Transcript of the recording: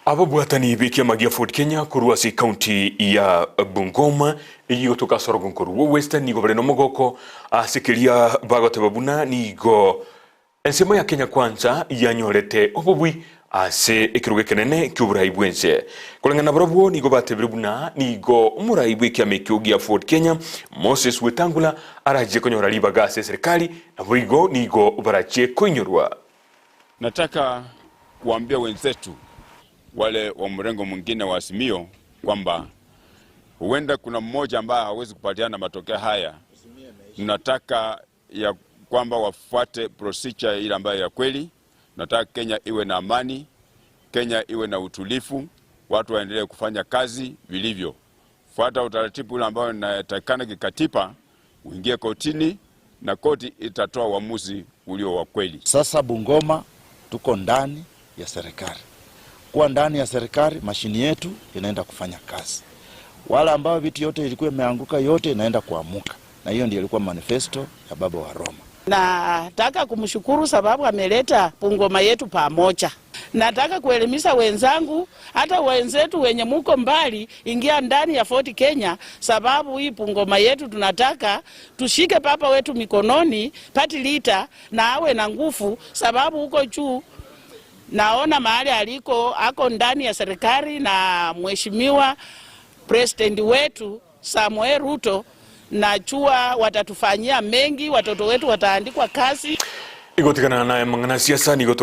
Ababwatani b'ekiama gia Ford Kenya korwa ase ekaunti ya Bungoma eyio gotoka ase orogongo rwa Western nigo bare nomogoko ase keria bagoteba buna nigo ensemo ya Kenya Kwanza yanyorete obobui ase ekerogo ekenene ki'oborai bw'ense. Koreng'ana nabarabwo nigo batebire buna nigo omorai bw'ekiama ekio gia Ford Kenya Moses Wetangula arachie konyora ribaga ase eserekari naboigo nigo barachie koinyorwa. Nataka kuambia wenzetu wale wa mrengo mwingine wa Azimio kwamba huenda kuna mmoja ambaye hawezi kupatiana matokeo haya. Tunataka ya kwamba wafuate procedure ile ambayo ya kweli. Nataka Kenya iwe na amani, Kenya iwe na utulivu, watu waendelee kufanya kazi vilivyo. Fuata utaratibu ule ambao inatakikana kikatiba, uingie kotini na koti itatoa uamuzi ulio wa kweli. Sasa Bungoma tuko ndani ya serikali. Kuwa ndani ya serikali, mashini yetu inaenda kufanya kazi. Wale ambao vitu yote ilikuwa imeanguka yote inaenda kuamuka, na hiyo ndio ilikuwa manifesto ya baba wa Roma. Nataka kumshukuru sababu ameleta Bungoma yetu pamoja. Nataka kuelimisha wenzangu, hata wenzetu wenye muko mbali, ingia ndani ya Ford Kenya, sababu hii Bungoma yetu tunataka tushike papa wetu mikononi, party leader na awe na nguvu, sababu huko juu naona mahali aliko ako ndani ya serikali na mheshimiwa president wetu Samuel Ruto, najua watatufanyia mengi, watoto wetu wataandikwa kazi. Igotigana naye mang'ana siasa nigo.